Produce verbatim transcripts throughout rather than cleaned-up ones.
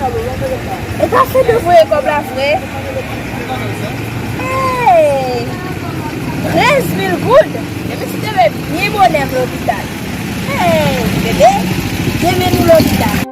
E ka fè de voye kòb la vre? Hey! Trèz mil goud! Depi si te vle byen bonè m lopital. Hey! Bebe, demen nou lopital.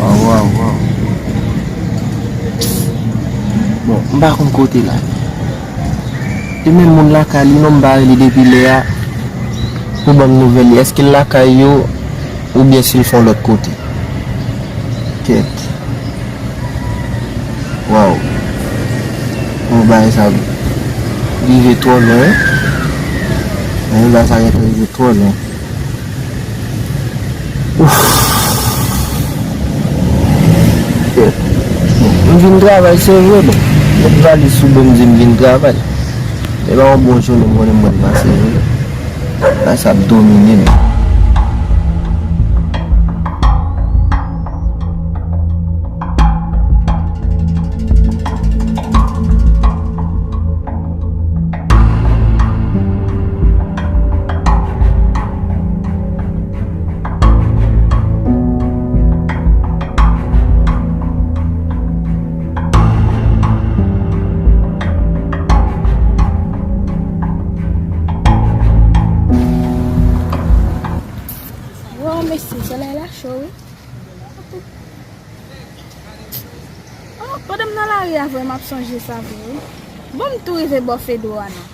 Waw, waw, waw. Bon, m pa konn kote la. E menm moun lakay li non, m pa rele depi lè a pou ban m nouvèl li. Èske l lakay yo oubyen si l fè yon lòt kote? Kèt. Waw. Bon, bagay sa rive twò lwen. Bagay sa gentan rive twò lwen. Ouf. Bon, m vin travay, se vre, bon. Met valiz sou do m, di m vin travay. E pa yon bon jounen m konnen m pral pase vre. Bagay sa ap domine m. Waw, mesye, solèy la cho, wi. Oh, pandan m nan lari a, vre, m ap sonje sa, vre, wi. Bon, m tou rive bò Fedo a, non.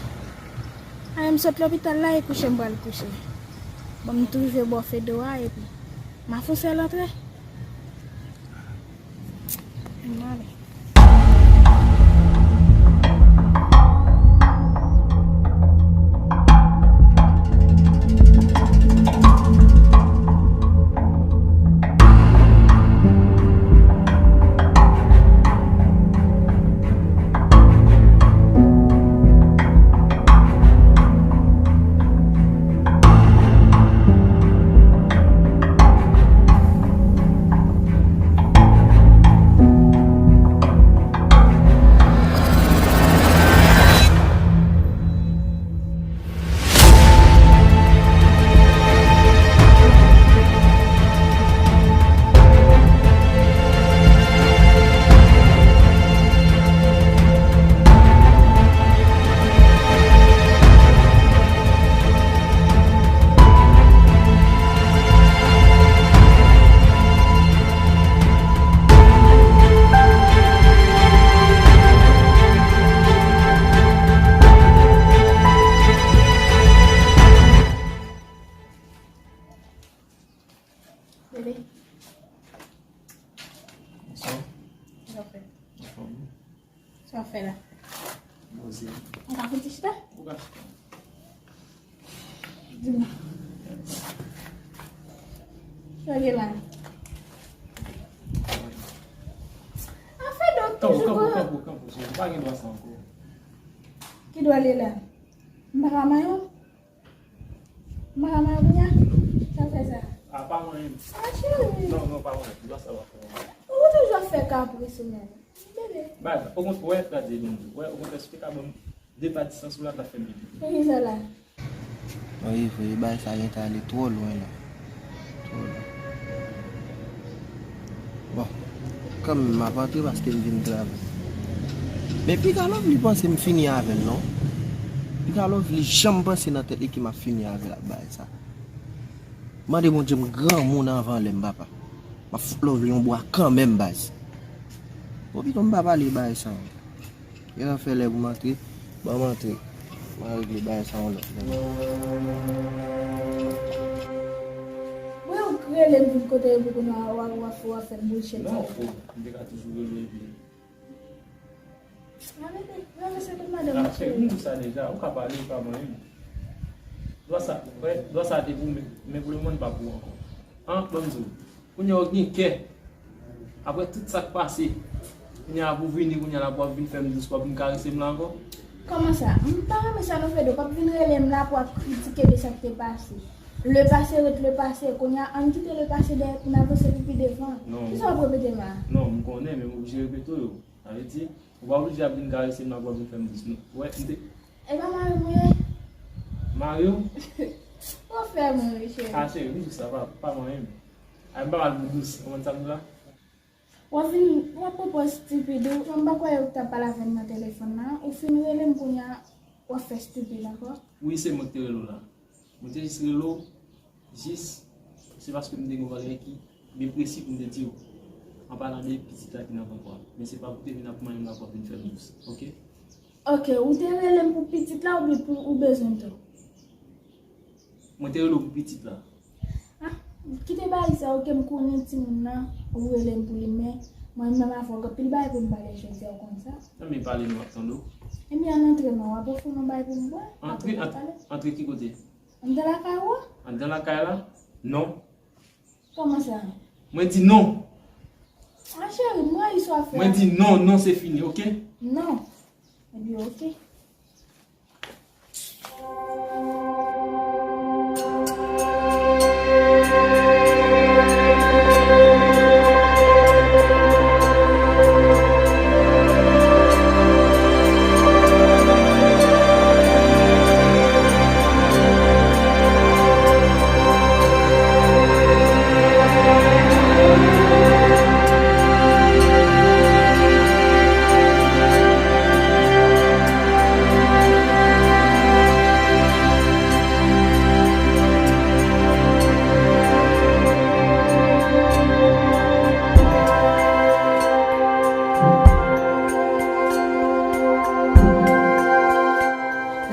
Ay, m sot lopital la, e kouche m pral kouche. Bon, m tou rive bò Fedo a, epi m a fon sèl antre. M ale. Bebe. Sa w fè? Sa w fè la? Poze. Ou ka fouti chita? Ou ka chita. Di mwen. Sa gen la? Afè dòk toujou. Kanpe, kanpe, kanpe, kanpe, cheri. Ou pa gen dwa sa ankò. Ki dwa li la? M pa ka manyen w? M pa ka manyen w kounye a? Sa fè sa? A, pa manyen m. A, cheri. Non, non, pa manyen m. Dwa sa w ap fè. Ou toujou ap fè kapris ou menm. Bebe. Baz, okontrè, wè, gade, wè, okontrè, si w te ka ban m de pa distans ou la, t ap fè m piti. Poukisa la? Wi, vre, bagay sa gentan ale twò lwen la. Twò lwen. Bon, kanmenm, m ap antre paske m vin travay. Men piga Lovely panse m fini avè l, non. Piga Lovely janm panse nan tèt li ke m ap fini avè l ak bagay sa. Mande Bondye m granmoun anvan lè m, papa. M ap fout Lovely yon bwa kanmenm, baz. Bon, pito m pa pale bagay sa ankò. Gentan fè lè pou m antre. Ban m antre. M a regle bagay sa yon lòt lè. Rele m vin kote yo pou kounye a w ap, w ap, w ap fè bullshit sa. Non, o, m te ka toujou rele w epi. Mwen rete, mwen rete se tout madanm. Ah, cheri, m di sa deja, ou ka pale, ou ka manyen m. Dwa sa, wè, dwa sa te pou mwen, men pou lemoman pa pou ou ankò. An, ban m di w. Kounye a w gen kè. Apre tout sa k pase, kounye a pou vini, kounye a la pou w ap vin fè m dous, pou w ap vin karese m la ankò. Kòman sa? M pa renmen sa nou fè de, w ap vin rele m la pou w ap kritike de sa k te pase. Le passé reste le passé. Kounye a, ann kite le passé dèyè pou n avanse pou pi devan. Non. Kisa w ap repete m la? Non, m konnen, men m oblije repete w yo. Sa vle di, ou pa oblije ap vin karese m nan pou w ap vin fè m dous, non. Wè, m te... E pa mari m ou ye? Mari w? Ou fè m ri, cheri. Ah, cheri, m di sa, pa, pa manyen m. Ay, m pa pral pou dous, ou konn sa m di la? W ap vin, w ap pran pòz stipid, ou, m pa kwè ou t ap pale avè m nan telefòn nan. Ou fin rele m kounye a, w ap fè stipid ankò. Wi, se mwen ki te rele w la. Mwen te jis rele w, jis, se paske m te gen yon bagay ki byen presi pou m te di w. An palan de pitit la ki nan vant ou a. Men se pa pou te vin ap manyen m la pou w ap vin fè m dous, oke? Oke, ou te rele m pou pitit la oubyen pou ou bezwen m tou? Mwen te rele w pou pitit la. Ah, kite bagay sa, oke, m konnen timoun nan, ou rele m pou li, men mwen menm avè w, gen anpil bagay pou n pale jodi a, ou konn sa. Anben pale, nou ap tande w. Ebyen, ann antre non, w ap ofri m yon bagay pou m bwè, apre n ap pale. Antre ki kote? Anndan lakay ou a? Anndan lakay la? Non. Kòman sa? Mwen di non. Ah, cheri, m rayi sa w ap fè a. Mwen di non, non, se fini, oke? Non. Ebyen, oke.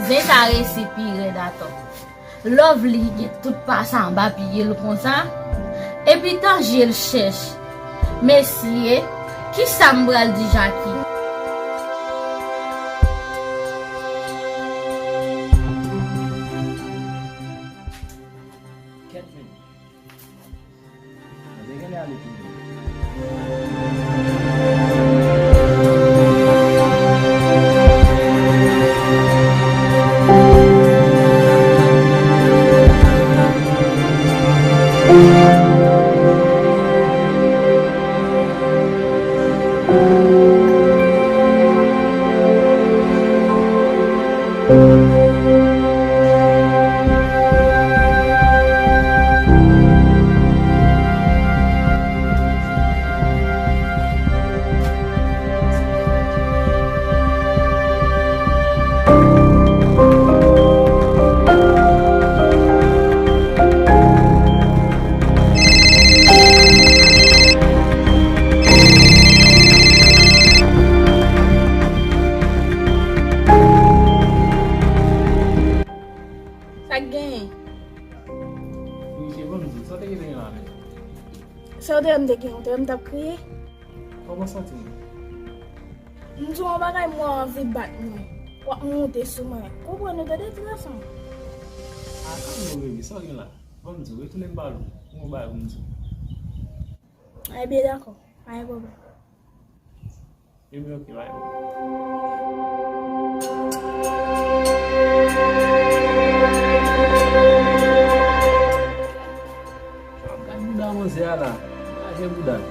Zen sa resi pi rèd atò. Lovely gen tout pa sa anba pye l konsa, epi Tanjel chèch. Mesye, kisa m pral di Jackie? Kèt men. Mwen te genlè ale pi lwen. Sa k genyen? Wi, se bon, m di, sa w te genyen la menm? Sa w te wè m te genyen, w te wè m t ap kriye? Kòman w santi w? M di w yon bagay, m wè w anvi bat mwen. W ap monte sou mwen. Konprann ou tande ti gason? A, kalme w, bebe, sa w gen la? Ban m di w, retounen m pale w. M gon bagay pou m di w. Ebyen, dakò. Pa gen pwoblèm. Ebyen, oke, bay. Gad bouda manzè a la. Gade bouda l.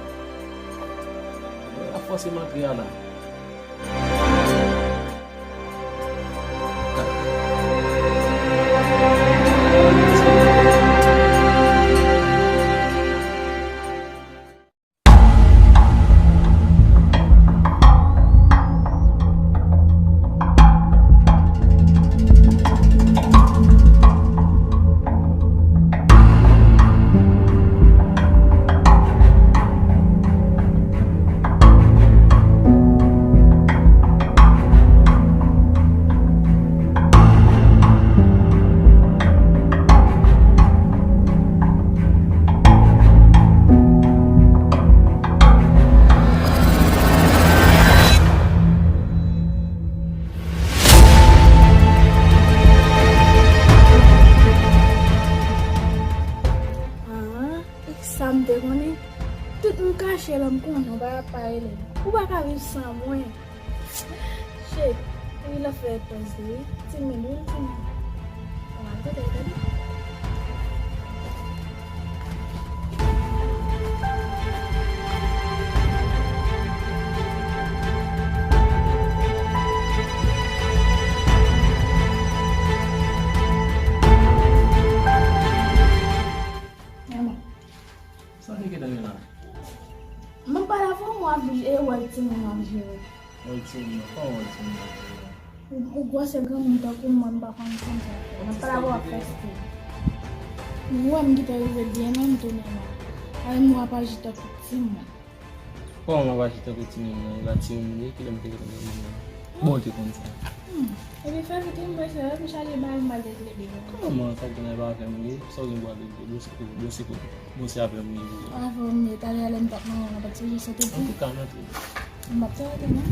L ap fòse m antre a la. Ou konnen, tout moun kache lè m konnen w pa, pa rele m. Ou pa ka viv san mwen. Shit, wi, l ap fè pòz li, wi. Timoun, wi, timoun. Bon, al kote l, tande. Manman. Sa w te gentan gen la? M ap pale avè w, w ap e wòl timoun w ap jere. Wòl timoun nan, pa wòl timoun w ap jere. Ou, ou gwosè granmoun tankou mwen, m pa konn konsa. M ap pale avè w, w ap fè stil. Ou wè m gentan rive byen lwen, m tounen la. Avè m w ap aji tankou timoun. Kòman m ap aji tankou timoun nan? E pa timoun m ye, kilè m te gentan gen moun nan? Bon, w te konn sa. Hmm. Epi fè vit wi, m prese, m chaje bagay m pral regle demen. Kòman sa gen nan pa avè m li? Sa w gen pou al regle? Bon, se pou, bon, se pou, bon, se avè m li ye. Avè w m ye, talè a lè m t ap manyen w, w ap sonje sa w te di? Antouka, m antre. M p ap tande non.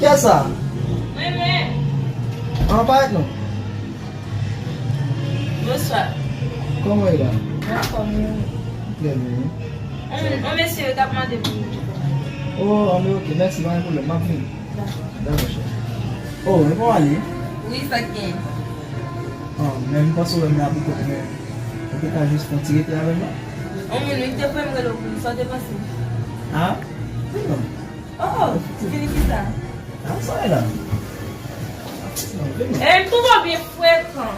Kiyès sa? Mwen menm. An, parèt non. Bonswa. Kòman w ye la? Anfòm wi. Trè byen wi. On, on mesye yo t ap mande pou m. Oh, anben, ok, mèsi, pa gen pwoblèm, m ap vini. Dakò. Dakò, chè. Oh, e kòman w ale? Wi, sa k gen? Oh, men m panse w wè m la pou kont mwen. Ou te ka jis fè yon ti rete avè m la? On moun wi ki te voye m rele w pou li, sa w te panse? Ah? Wi, non. Oh, fini ki sa? Ah, sa e la. Non, vini. E m twouve w byen frekan.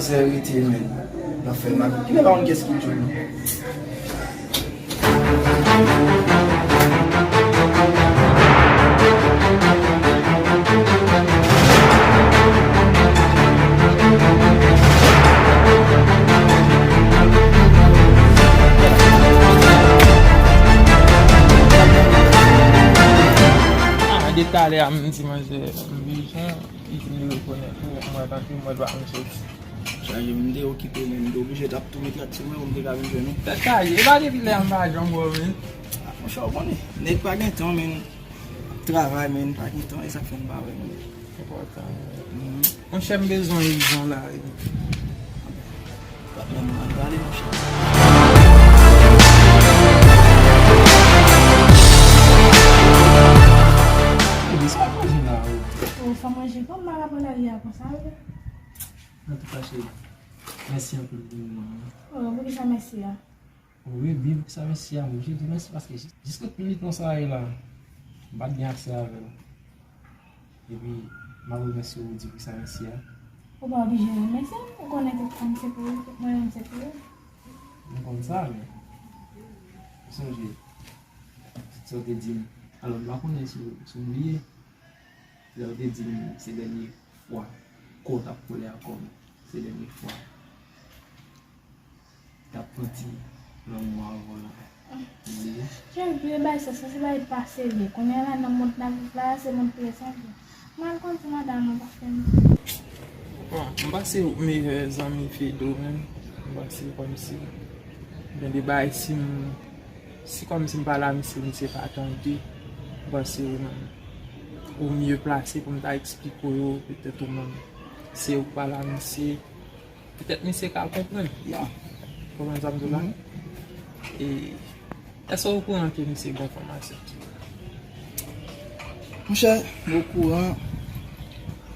Rete, men. N ap fè mal. Kilè pa konn kiyès ki djòl. Ah, de talè a, m di manzè, m bezwen, li di li rekonèt ou, mwen tankou mwen dwa m soti. Chaje, m te okipe, men m te oblije t ap tou met rat sou mwen pou m te ka vin jwenn ou. Tèt chaje, e pa depi lè a m pa janm wè w, men. Ah, monchè, ou konnen, nèg pa gen tan, men. Ap travay, men, pa gen tan, e sa k fè m pa wè, men. Enpòtan. Mhm. Monchè, m bezwen w ijan la, wi. Patnè m, ann prale, monchè. Ebyen, sa w ap manje la, wi? Ou fè manje kòm m ap aprann lari a konsa, wi. Antouka, cheri, mèsi anpil pou moman an. Oh, poukisa mèsi a? Wi, wi, poukisa mèsi a? Mwen, je di mèsi paske jis, jiske minit sa a ye la, m pa t gen aksè avè l. Epi, m ap remèsye w, di poukisa mèsi a. Ou pa oblije remèsye m, ou konnen tout fanm se pou ou, tout mwen menm se pou ou. M konn sa, men, ou sonje, sa w te di m. Alò, m pa konnen si w, si w bliye. Lè w te di m se dènye fwa ke w t ap kole ak kò m, se dènye fwa. T ap santi lanmou avan la. Li. Jan vye bay sa, sa se bay pa serye. Kounye a la, nan mond n ap viv la, se mond prezan vre. M al konn ti madanm mwen paske m. Bon, m panse ou meyè zanmi Fedou menm. M panse kòmsi gen de bagay si m, si kòmsi m pale a misye, misye pa tande. M panse ou menm ou mye plase pou m ta eksplike w yo, petèt ou menm. Se ou k pale a misye, petèt misye ka konprann. Ya. Konprann sa m di w la? Mhm. E, èske w okouran ke misye gon fanm ansent? Monchè, m okouran.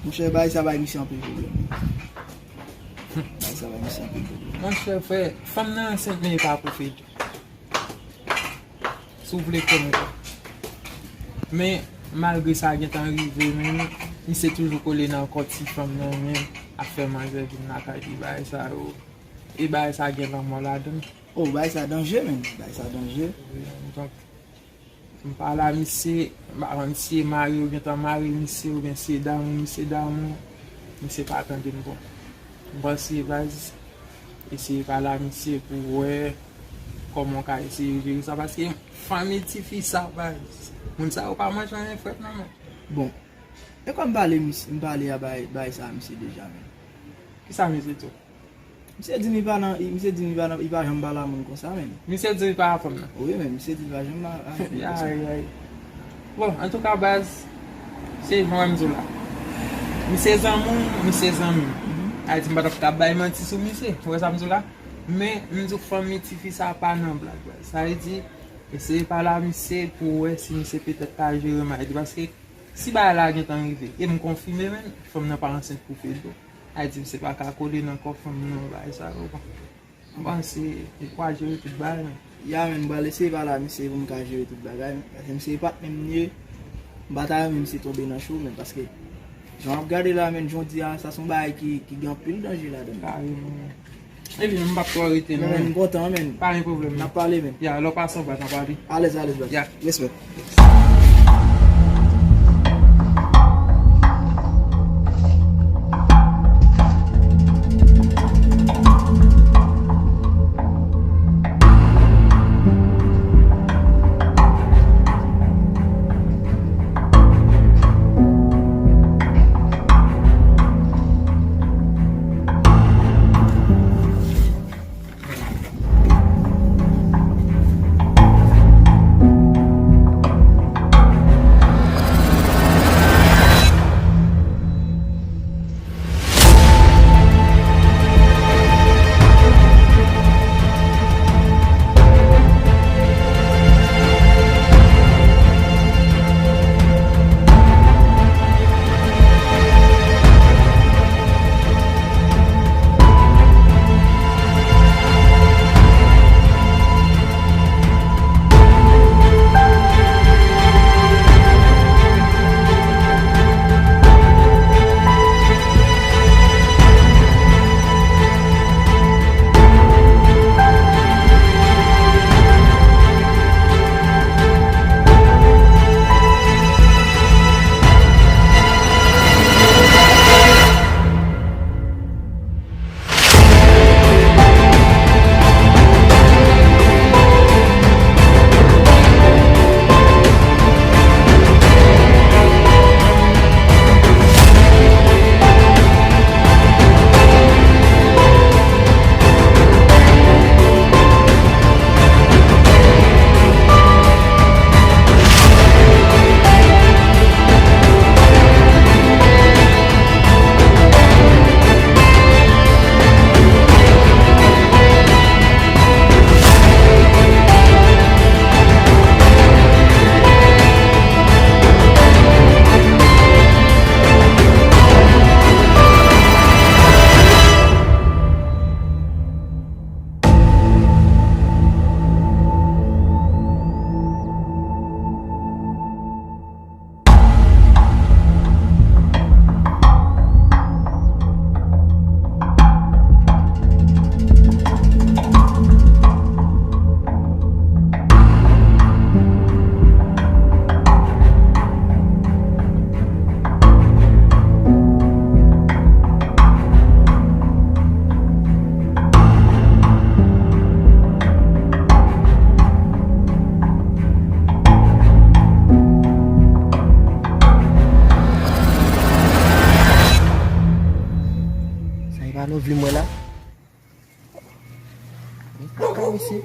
Monchè, bagay sa bay misye anpil pwoblèm. Bagay sa bay misye anpil pwoblèm. Monchè, frè, fanm nan ansent, men e pa pou Fedou. Si w vle konnen. Men, malgre sa gentan rive, men, misye toujou kole nan kò ti fanm nan, men, ap fè manzè vin lakay li, bagay sa yo. E bagay sa gen lanmò ladan l. Oh, bagay sa danje, men. Bagay sa danje. Wi, donk, m pale a misye, m pa konn si e mari yo gentan mare misye, oubyen si e damou misye damou, misye pa tande m bon. M panse, baz, eseye pale a misye pou w wè kòman w ka eseye jere sa, paske fanmi tifi sa, baz, moun sa yo pa manje anyen frèt non, men. Bon, e kòm m pale, m pale a bay, bay sa a misye deja, men. Kisa misye di w? Misye di m li pa nan, misye di m li pa nan, li pa janm pale a moun konsa, men. Misye di li pa a fanm nan? Wi, men misye di li pa janm a, a moun konsa. Ay, ay. Bon, antouka, baz, se jan wè m di w la. Misye zanmi w, misye zanmi m. Mhm. Sa vle di m pa t ap ka bay manti sou misye. Ou wè sa m di w la? Men, m di w fanmi tifi sa pa nan blag, baz. Sa vle di, eseye pale a misye pou w wè si misye petèt ka jere may li. Paske si bagay la gentan rive, e m konfime menm, fanm nan pa ansent pou Fedou. Sa vle di, misye pa ka kole nan kò fanm nan, bagay sa yo, bon. M panse, ou ka jere tout bagay, men. Ya, men, m pral eseye pale a misye pou m ka jere tout bagay, men. Paske misye e patnè m li ye, m pa ta renmen misye tonbe nan cho, men, paske jan w ap gade la, men, jodi a, sa se yon bagay ki, ki gen anpil danje ladan l. Kareman, men. Epi, m p ap twò rete, non, men, men. M kontan, men. Pa gen pwoblèm, men. N ap pale, men. Ya, lè w pase anba, n a pale. Alèz, alèz, baz. Ya. Respè. Ou vle mwen la? Men kaka mesye.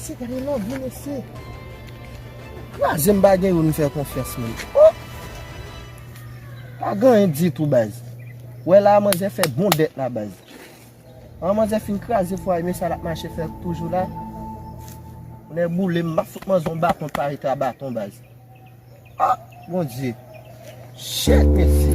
Se gade lòv li, mesye. Kraze m, pa gen youn m fè konfyans, menm. Oh! Pa gen anyen ditou, baz. Wè la, manzè fè bon dèt la, baz. An, manzè fin kraze fwa, men sa l ap mache fè toujou la. Nèg boule, m ap fout manzè yon baton, pa rete a baton, baz. Ah, Bondye. Shit, mesye.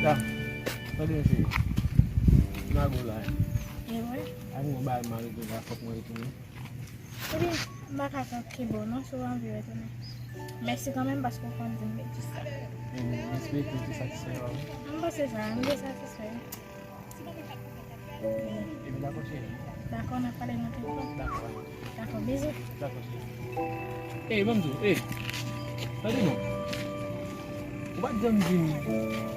La, tande yon cheri. M a gou la. E vre? A gen yon bagay m a regle la, fòk mwen retounen. Ebyen, m pa ka tanke ba w non, si w anvi retounen. Mèsi kanmenm paske w konn di m betiz sa. Ebyen, m espere ke w te satisfè, wi. M panse sa, m te satisfè. Ebyen, dakò, cheri. Dakò, n ap pale nan telefòn. Dakò. Dakò, bizou. Dakò, cheri. Ey, ban m di w, ey. Tande non. Ou pa t janm di m, eh,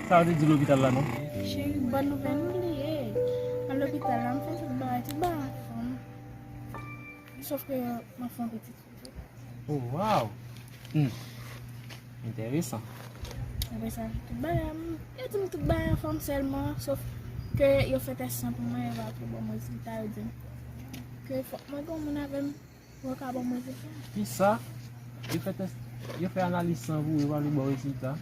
sa yo te di lopital la, non? Cheri, bòn nouvèl, m bliye. Nan lopital la, m fè tout bagay, tout bagay anfòm. Sòf ke m ap fè yon pitit. Oh, wow! Hmm. Enteresan. Apre sa, tout bagay, m, yo di m tout bagay anfòm sèlman, sòf ke yo fè tès san pou mwen, yo pa vle ban m rezilta, yo di m ke fòk mwen gen yon moun avè m pou yo ka ban m rezilta. Kisa? Yo fè tès, yo fè analiz san pou ou, yo pa vle ba w rezilta?